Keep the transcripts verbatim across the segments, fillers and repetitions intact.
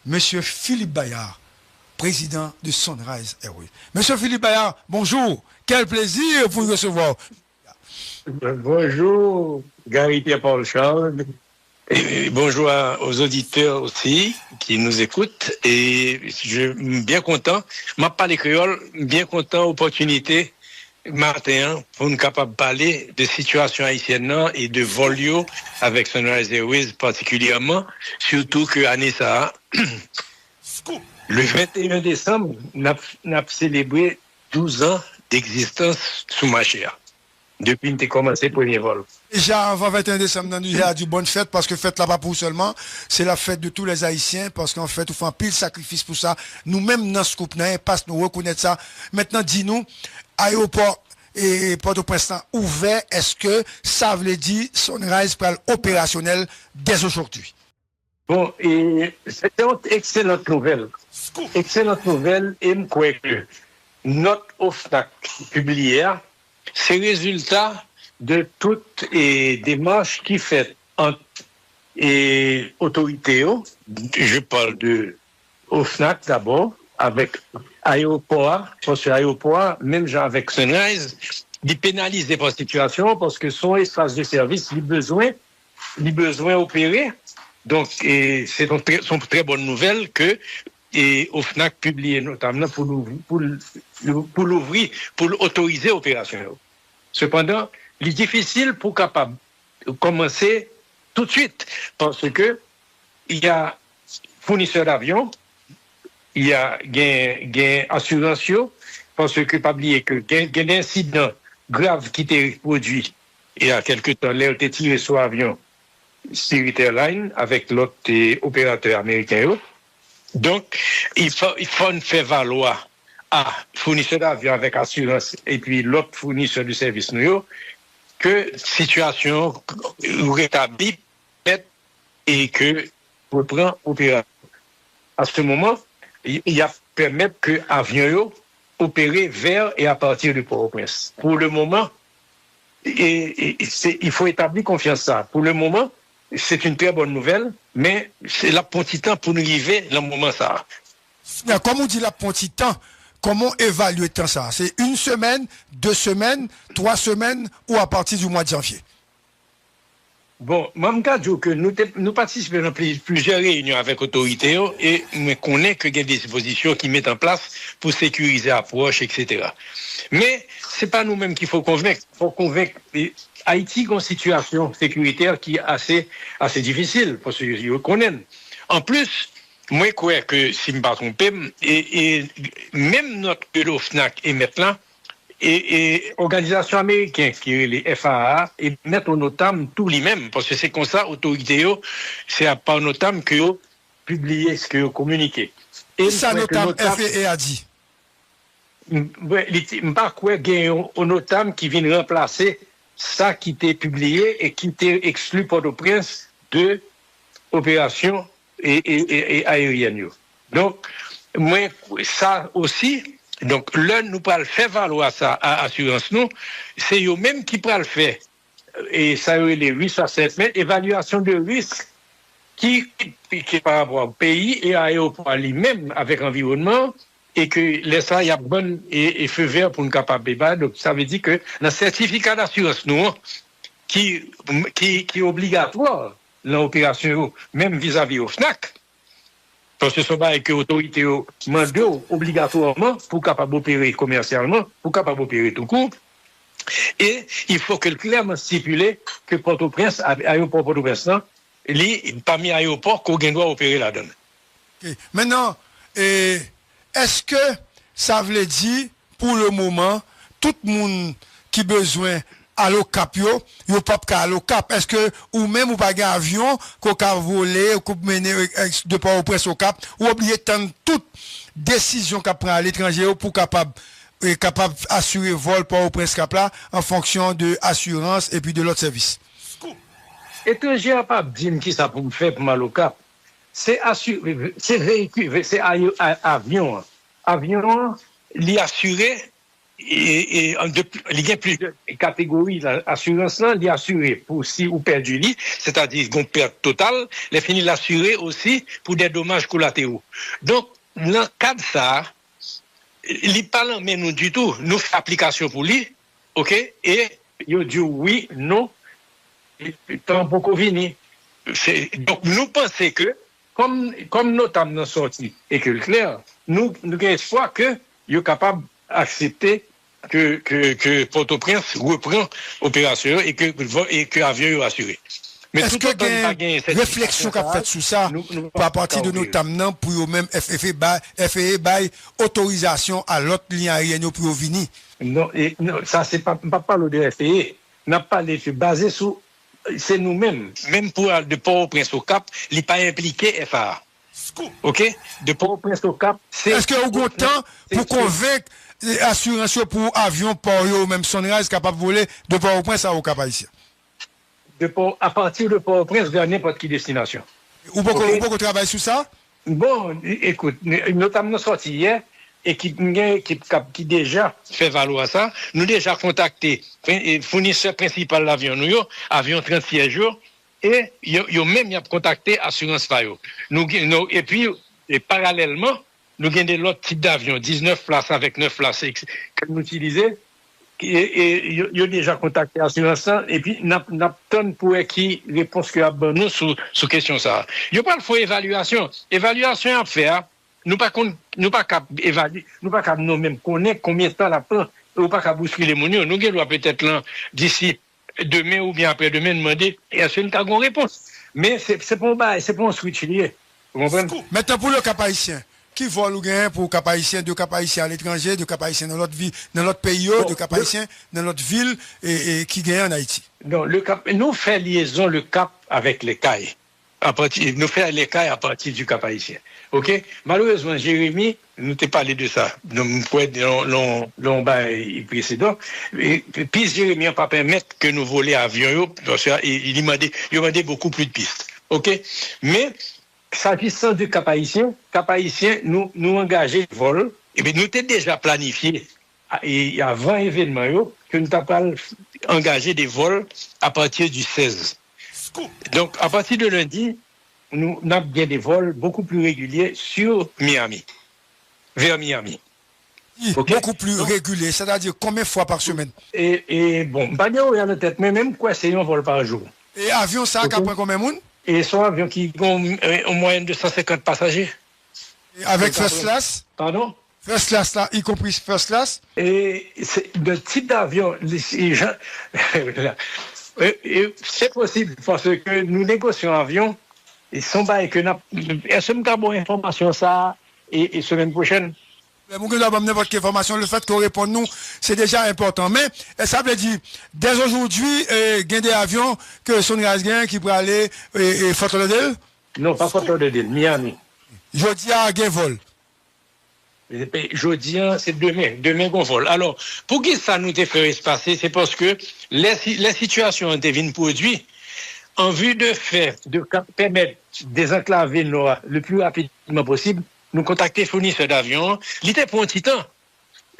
Monsieur Philippe Bayard, président de Sunrise Airways. Monsieur Philippe Bayard, bonjour. Quel plaisir pour vous recevoir. Bonjour, Gary Pierre-Paul Charles. Et bonjour à- aux auditeurs aussi qui nous écoutent. Et je suis bien content. M ap pale kreyòl, m byen kontan opòtinite maten an pou n kapab pale de sitiyasyon ayisyèn nan e de vòl yo avèk Sunrise Airways patikilyèman, sitou ke ane sa a, le venteyen desanm, n ap, n ap selebre douz an degzistans sou mache a, depi n te kòmanse premye vòl. Deja anvan venteyen desanm nan, nou deja di w bòn fèt, paske fèt la pa pou ou sèlman, se la fèt de tous les Haïtiens, paske anfèt ou fè anpil sakrifis pou sa. Nou menm nan Scoop, nan Enpas, nou rekonèt sa. Mentnan di nou, ayewopò e Pòtoprens lan ouvè, èske sa vle di Sunrise pral operasyonèl dès aujourd'hui? Bon, e se te yon ekselant nouvèl. Ekselant nouvèl, e m kwè ke nòt OFNAC pibliye a, se rezilta de tout e, demach ki fèt ant e, otorite yo. Je parle de OFNAC dabò, avèk ayewopò a, paske ayewopò a, menm jan avèk Sunrise, li penalize pa sitiyasyon an, paske se yon espas de sèvis, li bezwen li bezwen opere. Donk, e, se yon trè, se yon trè bòn nouvèl ke e, OFNAC pibliye nòt la pou louvri, pou, l- pou louvri, pou l otorize operasyon yo. Sepandan, li difisil pou kapab kòmanse toutswit, paske y a founisè davyon, y a gen, gen asirans yo, paske pa bliye ke gen, gen de ensidan grav ki te pwodui e a kèlke tan lè yo te tire sou avyon Spirit Airlines avèk lòt e, operatè ameriken yo. Donk, il fò, il fò n fè valwa a founisè davyon avèk asirans epi lòt founisè de sèvis nou yo ke sitiyasyon retabli, pèmèt e ke repran operasyon. A se moman, y- y ap pèmèt ke avyon yo opere vè e apati de Pòtoprens. Pou le moman, e, e, se, il faut établir konfyans sa. Pou le moman, se yon trè bòn nouvèl, men se l ap pran ti tan pou n rive nan moman sa a. Nan, kòm ou di l ap pran ti tan, kòman w evalye tan sa a? Se une semaine, deux semaines, trois semaines ou à partir du mois de janvier? Bon, mwen m ka di w ke nou te, nou patisipe nan pli- plizyè reyinyon avèk otorite yo e mwen konnen ke gen dispozisyon ki met an plas pou sekirize apwòch, etsetera. Men, se pa nou menm ki fò konvenk. Fò konvenk e, Ayiti gen yon sitiyasyon sekiritè ki ase, ase difisil, paske yo konnen l. Anplis, mwen kwè ke, si m pa twonpe m, e, e menm nòt ke OFNAC emèt la, e, e òganizasyon ameriken ki rele F A A a emèt yon notam tou li menm, paske se konsa otorite yo, se pa notam ke yo pibliye, ke yo kominike. E m Kisa kwè ke notam notam F A A a di? M, li, m pa kwè gen yon, yon notam ki vin ranplase sa ki te pibliye e ki te ekskli Pòtoprens de operasyon e, e, e, e ayeryèn yo. Donk, mwen, sa osi, donk, lè nou pral fè valwa sa a asirans nou, se yo menm ki pral fè e sa yo rele risk assessment, evalyasyon de risk ki, ki, ki pa rapò ak peyi e ayewopò a li menm avèk anviwònman an, e ke lè sa a y ap ban n e, e feu vert pou n kapab bay. Donk, sa vle di ke nan sètifika dasirans nou an, ki, ki, ki obligatwa nan operasyon yo, menm vizavi OFNAC, paske se yon bagay ke otorite yo mande w obligatwaman pou w kapab opere komèsyalman, pou w kapab opere toukou, e il faut que l klèman stipile ke Pòtoprens, a- ayewopò Pòtoprens lan, li pami ayewopò ke w gen dwa opere ladan l. Ok. Mentnan, e, èske sa vle di, pou le moman, tout moun ki bezwen al Okap yo, yo p ap ka al Okap? Èske ou menm ou pa gen avyon ke w ka vole, ke w mennen e, e, de Pòtoprens Okap? Ou oblije tann tout desizyon k ap pran aletranje yo pou w kapab, e, kapab asire vòl Pòtoprens Kap la an fonksyon de asirans epi de lòt sèvis? Etranje a p ap di m kisa pou m fè pou m al Okap. Se asi- se veyikil, se ayo- a- avyon an. Avyon an, li asire e, e, an de, li gen plizyè kategori nan asirans lan. Li asire pou si ou pèdi li, sètadi gon pèt total, lè fini l asire osi pou dè domaj kolaterò. Donk, nan kad sa a, li pa nan men nou ditou, nou fè aplikasyon pou li, oke, e yo di w wi, non, tan poko vini. Se, donk, nou panse ke, kòm, kòm notab nan sòti e ke l klè, nou, nou gen espwa ke yo kapab aksepte ke, ke, ke Pòtoprens repran operasyon yo e ke, e ke avyon yo asire. Men Èske toutotan nou pa gen, gen sètifikasyon sa a, nou, nou pa ka opere. Apati de notab nan pou yo menm F A A bay, F A A bay otorizasyon a lòt liy aeryèn yo pou yo vini? Non, e, non, sa se pa, m p ap pale w de F A A. N ap pale ke baze sou, se nou menm. Menm pou al de Pòtoprens Okap, li pa enplike F A A. Oke? De Pòtoprens Okap, se... Èske ou gon tan pou konvenk, e, asirans yo pou avyon pò yo, menm Sunrise, kapab vole de Pòtoprens a Okap Ayisyen? De Pò, apati de Pòtoprens vè nenpòt ki destinasyon. Ou poko, oke? Ou poko travay sou sa? Bon, e, ekout, n-, notab nan sòti yè, ekip, m gen ekip k ap, ki deja fè valoir sa. Nou deja kontakte pren-, e, founisè prensipal avyon nou yo, avyon trant syèj yo, e yo, yo menm y ap kontakte asirans pa yo. Nou gen, nou, epi, e paralèlman, nou gen de lòt tip davyon, diznèf plas avèk nèf plas, eks-, ke nou itilize, e, e yo, yo deja kontakte asirans lan, epi n ap, n ap tann pou wè ki repons ke y ap ban nou sou, sou kesyon sa a. Yo pral fè yon evalyasyon. Evalyasyon y ap fè a, nou pa konn, nou pa kab evalye, nou pa kab nou menm konnen konbyen tan l ap pran, e ou pa ka bouskile moun yo. Nou gen dwa petèt lan, disi demen oubyen aprèdemen, n mande, èske n ka gen yon repons? Men se, se pa yon bagay, se pa yon switch li ye. Ou konprann? Mentnan, pou le Cap Haïtien, ki vòl ou genyen pou Cap Haïtien, de Cap Haïtien aletranje, de Cap Haïtien nan lòt vi, nan lòt peyi yo, de Cap Haïtien nan lòt vil, e, e ki genyen ann Ayiti? Non, le Cap, nou fè lyezon le Cap avèk Les Cayes. Apati, nou fè Les Cayes apati du Cap Haïtien. Oke? Malerezman, Jeremi, nou te pale de sa. Donk, m kwè, nan, nan, nan yon bagay presedan, e, pis Jeremi an pa pèmèt ke nou vole avyon yo, paske, e, li mande, yo mande beaucoup plus de pistes. Oke? Men, s'agissant du Cap Haïtien, Cap Haïtien, nou, nou angaje vòl, epi nou te deja planifye a-, e avan evènman yo, ke nou ta pral angaje de vòl apati du sèz. Donk, apati de lendi, nou, n ap gen de vòl beaucoup plus réguliers sur Miami, vers Miami. Oke? Beaucoup plus réguliers, c'est-à-dire combien de fois par semaine? E, e, bon, m pa gen orè nan tèt mwen, men m kwè se yon vòl pa jou. E avyon sa a ka pran konbyen moun? E se yon avyon ki gen yon, e, yon mwayèn de san senkant pasaje. E avèk first class? Padon? First class la, y compris first class? E se, de tip davyon, li, se jan, e, e, se posib, paske nou negosye yon avyon, e se yon bagay ke n ap, èske m ka ba w enfòmasyon sa a, e, e semèn pwochèn? Lè moun gen dwa ban m nenpòt ki enfòmasyon, le fait que w reponn nou, se deja enpòtan. Men, e, sa vle di, dès aujourd'hui, e, gen de avyon ke Sunrise genyen ki prale, e, e, Fort Lauderdale? Non, pa Fort Lauderdale, Miami. Jodi a, gen vòl. E, e, jodi a, se demen. Demen, gon vòl. Alò, poukisa nou te fè espase? Se paske lè si, lè sitiyasyon an te vin pwodui, an vi de fè, de ka-, pèmèt dezanklave Nò a le plus rapidement possible, nou kontakte founisè davyon an. Li te pran yon ti tan.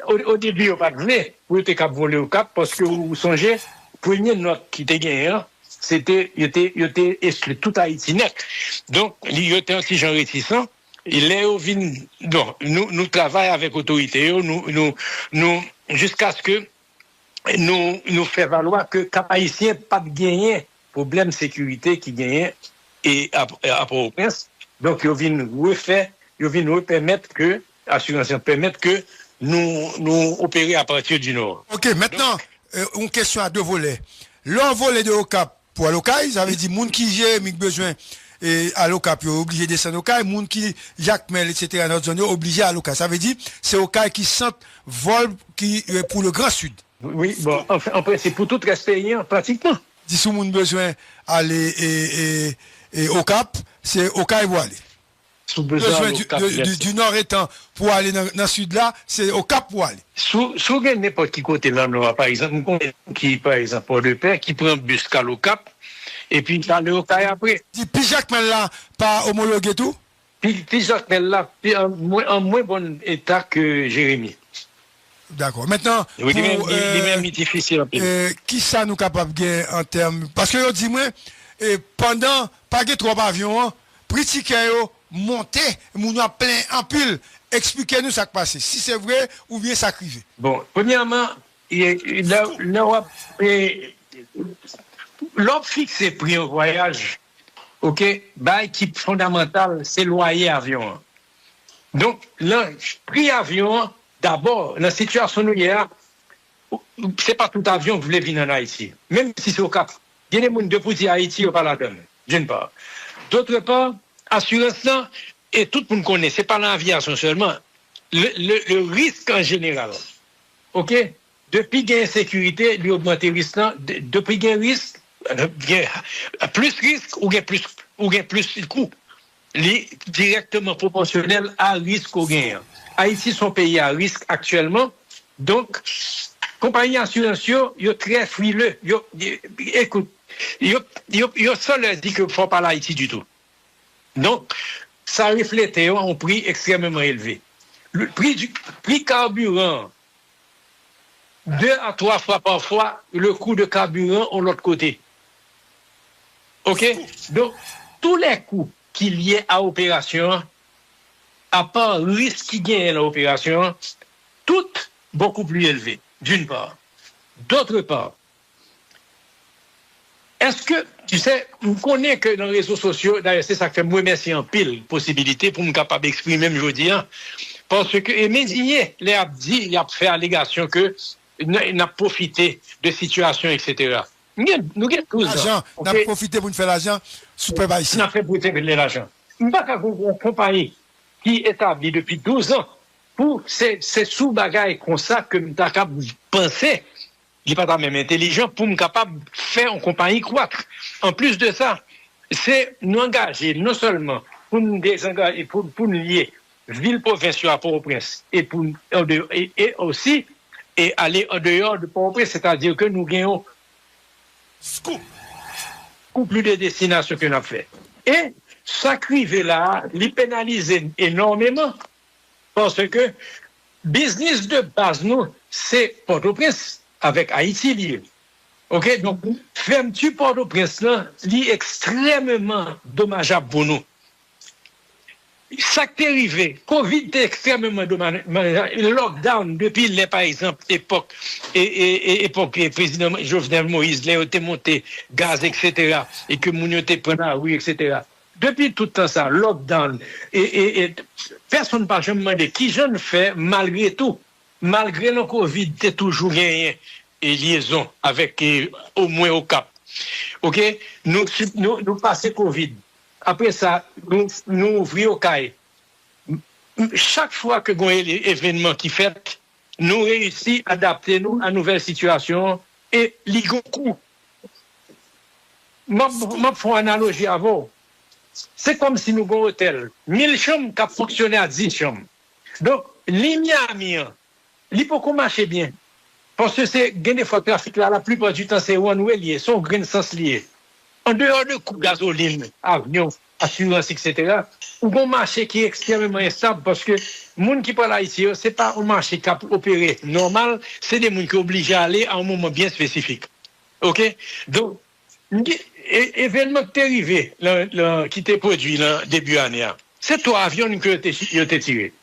O, o debi, yo pa t vle pou yo te kab vole Okap, paske ou, ou sonje, premye nòt ki te genyen an, se te, yo te, yo te eskli tout Ayiti nèt. Donk, li, yo te yon ti jan retisan. E lè yo vin, bon, nou, nou travay avèk otorite yo, nou, nou, nou, jiskaske nou, nou fè valwa ke Kap Ayisyen pa t genyen pwoblèm sekirite ki genyen e a, a Pòtoprens. Donk, yo vin refè, yo vin repèmèt ke, asirans lan pèmèt ke nou, nou opere apati di Nò. Ok, mentnan, euh, yon kesyon a de volè. Lè w vole de Okap pou al Okay, sa vle di moun ki Jeremi k bezwen, eh, al Okap, yo oblije desann Okay, moun ki Jakmèl, etsetera, nan lòt zòn yo, oblije al Okay. Sa vle di, se Okay ki sant vòl ki, eh, pou le Gran Sid. Wi, bon, an, an prensip, pou tout rès peyi an, pratikman. Di si w moun bezwen ale, e, e, e, Okap, se Okay pou ale. Si w bezwen ale Okap, di, di, di Nò etan pou ale nan, nan Sid la, se Okap pou ale. Si w, si w gen nenpòt ki kote nan Nò a, pa egzanp, m konnen ki, pa egzanp, Pòdepè, ki pran bis k al Okap, epi k ale Okay apre. Di pi Jakmèl la pa omologe tou? Pi, pi Jakmèl la, pi an mwen, an mwen bon eta ke Jeremi. Dakò. Mentnan, pou, li menm, li difisil anpil. Kisa nou kapab gen an tèm, paske yo di mwen, pandan pa gen twòp avyon an, pri tikè yo monte, moun yo ap plenyen anpil. Eksplike nou sa k pase, si se vre oubyen sa k rive. Bon, premyèman, lè w ap, lè w ap fikse pri yon vwayaj, oke, bagay ki fondamantal, se lwaye avyon an. Donk, nan pri avyon an, dabò, nan sitiyasyon nou ye a, se pa tout avyon k vle vin ann Ayiti. Menm si se Okap, gen de moun depi w di Ayiti, yo pa ladan l, d'une part. D'autre part, asirans lan, e tout moun konnen, se pa nan aviyasyon sèlman, le, le, le risk an jeneral. Oke? Depi gen ensekirite, li ogmante risk lan. De- Depi gen risk, gen plis risk, ou gen plis, ou gen plis kou. Li dirèkteman pwopòsyonèl a risk ou genyen an. Ayiti se yon peyi a risk aktyèlman. Donk, konpayi asirans yo, yo trè frileux. Yo, ekout, yo, yo, yo san lè di ke fò w pale Ayiti ditou. Donk, sa reflete yon pri ekstrèmeman elve. Pri, pri kabiran an, de a twa fwa pafwa le kou de kabiran yon lòt kote. Oke? Donk, tou lè kou ki lye a operasyon an, apa risk ki genyen nan operasyon an, tout bokou pli elve, d'une part. D'autre part, èske, tu sais, m konnen ke nan rezo sosyo, dayè, se sa k fè m remèsye anpil posibilite pou m kapab eksprime m jodi a, paske e m endinye lè y ap di, y ap fè alegasyon ke n, n ap pwofite de sitiyasyon, etsetera. Nou gen, nou gen douz an, n ap pwofite pou n fè lajan sou pèp ayisyen. N ap fè pwofite pou n fè lajan. M pa ka konprann yon konpayi ki etabli depi douz an pou se, se sou bagay konsa ke m ta kab panse li pa ta menm entelijan pou m kapab fè yon konpayi kwak. Anplis de sa, se nou angaje non sèlman pou n dezangaje, pou, pou n lye vil pwovens yo a Pòtoprens e pou n, e, e osi e ale andeyò de Pòtoprens, sètadi ke nou gen yon kou pli de destinasyon ke n ap fè. E sa k rive la a, li penalize n enòmeman, paske biznis de baz nou, se Pòtoprens avèk Ayiti li ye. Oke, donk, fèmti Pòtoprens lan, li ekstrèmeman domajab pou nou. Sa k te rive, kovid te ekstrèmeman domajab, lockdown depi lè, pa egzanp, epòk, e, e, e, epòk, e, prezidan Jovenel Moïse, lè yo te monte gaz, etsetera, e ke moun yo te pran lari, etsetera. Depi tout tan sa, lockdown, e, e, e, pèsonn pa janm mande kijan n fè, malgre tou, malgre nan kovid te toujou genyen e lyezon avèk, e, omwen Okap. Oke? Nou, nou, nou pase kovid. Apre sa, nou, nou ouvri Okay. M, m, chak fwa ke gen yon ele-, evènman ki fèt, nou reyisi adapte nou a nouvèl sitiyasyon an e li gen yon kou. M ap, m ap fè yon analoji avè w. Se kòmsi nou gen yon otèl, mil chanm k ap fonksyone a dis chanm. Donk, liy Miami an, li poko mache byen. Paske se, gen de fwa trafik la, la plipa di tan, se one way li ye, se yon grenn sans li ye. Andeyò de kou gazolin, avyon, asirans, etsetera, ou gen yon mache ki ekstrèmeman enstab paske moun ki pral Ayiti yo, se pa yon mache k ap opere nòmal, se de moun ki oblije ale a yon moman byen espesifik. Oke? Donk, e, evènman ki te rive, lan, lan, ki te pwodui lan debi ane a, se twa avyon ke yo te, yo te tire.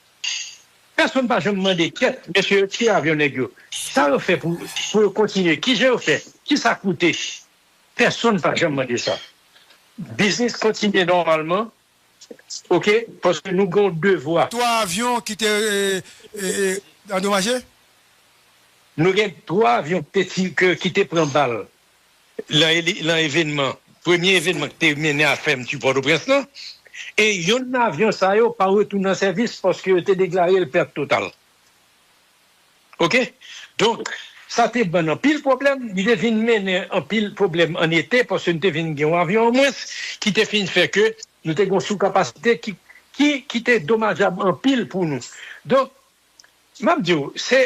Pèsonn pa janm mande, "Kyèt, mesye, yo tire avyon nèg yo. Sa yo fè pou, pou yo kontinye? Kijan yo fè? Kisa koute?" Pèsonn pa janm mande sa. Biznis kontinye nòmalman, oke, paske nou gen yon devwa. Twa avyon ki te, e, e, e, andomaje? Nou gen twa avyon ki te ti-, ke, ki te pran bal lan ele-, lan evènman, premye evènman ki te mennen a fèmti Pòtoprens lan, e yonn nan avyon sa yo pa retounen an sèvis paske yo te deklare l pèt total. Oke? Donk, sa te ban n anpil pwoblèm, li te vin mennen anpil pwoblèm an ete, paske nou te vin gen yon avyon an mwens, ki te fin fè ke nou te gen yon soukapasite ki, ki, ki te domajab anpil pou nou. Donk, m ap di w, se,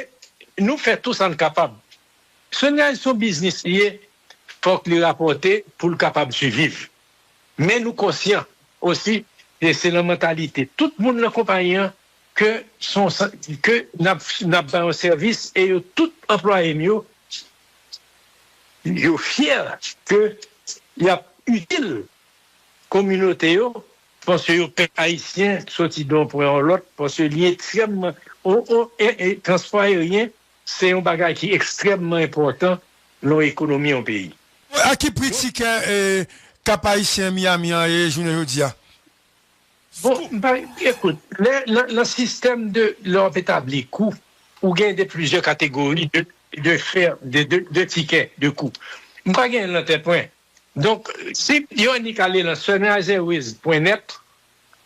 nou fè tou sa n kapab. Sonraj se yon biznis li ye, fòk li rapòte pou l kapab siviv. Men nou konsyan osi ke se nan mantalite tout moun nan konpayi an, ke, son, ke n ap, n ap bay yon sèvis e yo tout anplwaye m yo, yo fyè ke y ap itil kominote yo, paske yo pèp ayisyen soti de yon pwen a yon lòt, paske li ekstrèmman, on, on, e, e, transpò ayeryen, se yon bagay ki ekstrèmman enpòtan nan ekonomi yon peyi. A ki pri tikè e, Kap Ayisyen Miami an ye jounen jodi a? Bon, m pa, ekout, lè, nan, nan sistèm de lè w ap etabli kou, ou gen de plizyè kategori de, de fè, de, de, de tikè, de kou. M pa gen l nan tèt mwen. Donk, si yo annik ale nan sunrise airways pwen nèt,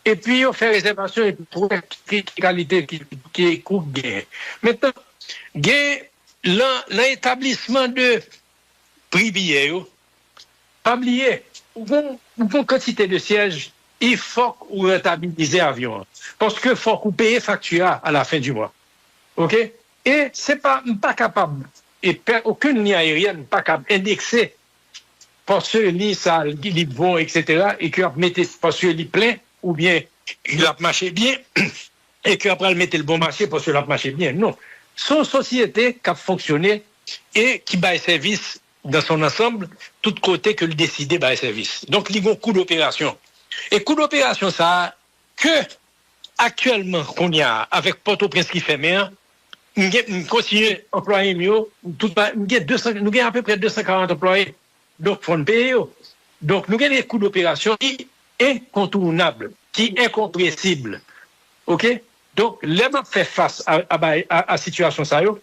epi yo fè rezèvasyon epi pou wè ki, ki kalite ki, ki kou k genyen. Mentnan, gen nan, nan etablisman de pri biyè yo, pa bliye, ou gon, ou gon kantite de syèj, e fòk ou rantabilize avyon an. Paske fòk ou peye fakti a a la fen di mwa. Oke? E se pa, m pa kapab, e pè, okenn liy ayeryèn pa kab endekse paske li sa, li bon, etsetera, e ke ap mete paske li plen, oubyen l ap mache byen, e ke ap pral mete l bon mache paske l ap mache byen. Non. Se yon sosyete k ap fonksyone e ki bay sèvis dans son ensemble, tout kote ke l deside bay sèvis. Donk, li gon kou doperasyon. E kou doperasyon sa a, ke aktyèlman, kounye a, avèk Pòtoprens ki fèmen an, m gen, m kontinye anplwaye m yo, tout, m gen de san, nou gen apeprè de san karant anplwaye. Donk, fò n peye yo. Donk, nou gen de kou doperasyon ki enkontounab, ki enkonpresib. Oke? Donk, lè m ap fè fas a, a, a, a sitiyasyon sa yo,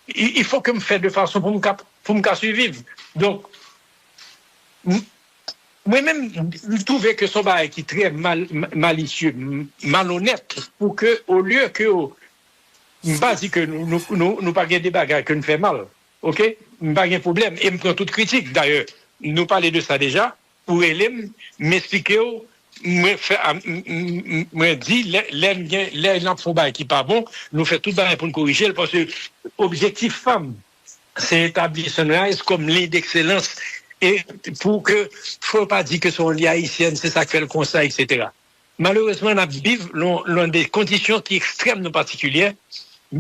il faut que m fè de fason pou m ka, pou m ka siviv. Donk, mwen menm, m twouve ke se yon bagay ki trè mal, malisye, malonèt, pou ke, olye ke, m pa di ke nou, nou, nou, nou pa gen de bagay ke n fè mal, oke? M pa gen pwoblèm, e m pran tout kritik, dayè, nou pale de sa deja, ou rele m, m esplike w, mwen fè, mwen di, lè, lè n gen, lè n ap fè yon bagay ki pa bon, nou fè tout bagay pou n korije l, paske objektif pa m, se etabli Sunrise kòm liy dekselans e pou ke fò yo pa di ke se yon liy ayisyèn, se sa k fè l konsa, etsetera. Malerezman, n ap viv nan de kondisyon ki ekstrèmman patikilyè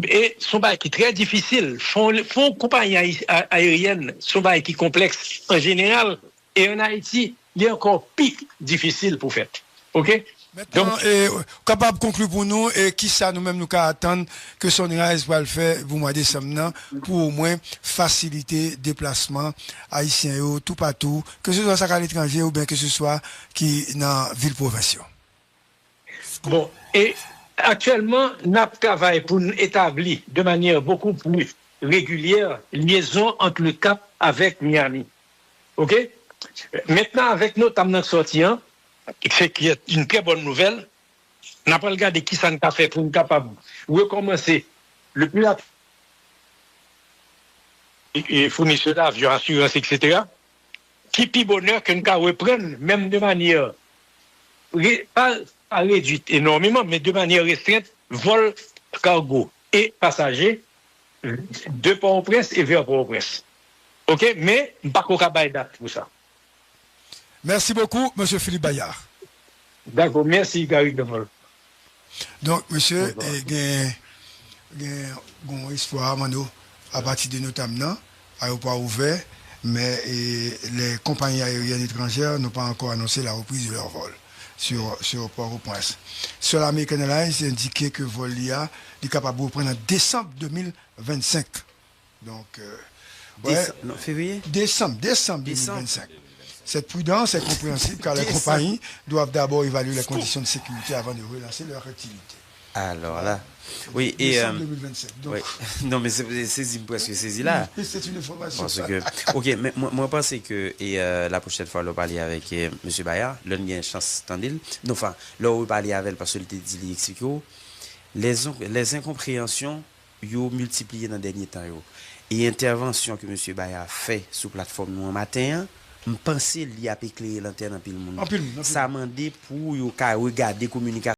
e se yon bagay ki trè difisil. Fè yon konpayi ayeryèn, se yon bagay ki konplèks an jeneral e ann Ayiti, li ankò pi difisil pou fèt. Oke? Mentnan, ou kapab konkli pou nou e kisa nou menm nou ka atann ke Sunrise pral fè pou mwa desanm nan pou omwen fasilite deplasman ayisyen yo toupatou, keseswa sa k aletranje oubyen keseswa ki nan vil pwovens yo? Bon, e aktyèlman, n ap travay pou n etabli de manyè bokou pli regilyè lyezon ant Le Cap avèk Miami. Oke? Mentnan, avèk notam nan k sòti an, se ki yon trè bòn nouvèl, n a pral gade kisa n ka fè pou n kapab rekòmanse le pli rapid founisè davyon, asirans, etsetera, ki pi bonè ke n ka reprann, menm de manyè pa, pa redwit enòmeman, men de manyè restrent, vòl kago e pasaje de Pòtoprens e vè Pòtoprens. Oke, men m pako ka bay dat pou sa. Mèsi bokou, mesye Philippe Bayard. Dakò, mèsi Gary Deval. Donk, mesye, gen gen yon espwa, Manno, apati de notam nan, ayewopò a ouvè, men les compagnies aériennes étrangères n'ont pas encore annoncé la reprise de leurs vols sur, sur Port-au-Prince. Seul American Airlines endike ke vòl li a, li kapab reprann an desanm de mil vennsenk. Donk, euh, Desanm, non, fevriye? Desanm, desanm de mil vennsenk. Cette prudence est compréhensible car les compagnies doivent d'abord évaluer les conditions de sécurité avant de relancer leur activité. Alors là, oui, et... Décembre deux mille vingt-sept, donc... Oui. Non, mais c'est, c'est, c'est presque saisi là. C'est une information. Parce que, ok, men mwen, mwen panse ke e, euh, la pwochèn fwa lè w pale avèk euh, mesye Bayard, lè n gen chans tande l, non, enfin, lè w repale avè l, paske l te di li eksplike w, les, les incompréhensions yo miltipliye nan dènye tan yo. E entèvansyon ke mesye Bayard fè sou platfòm nou an maten an, m panse li ap eklere lantèn anpil moun. Anpil moun, anpil moun. Sa mande pou yo ka regade kominikasyon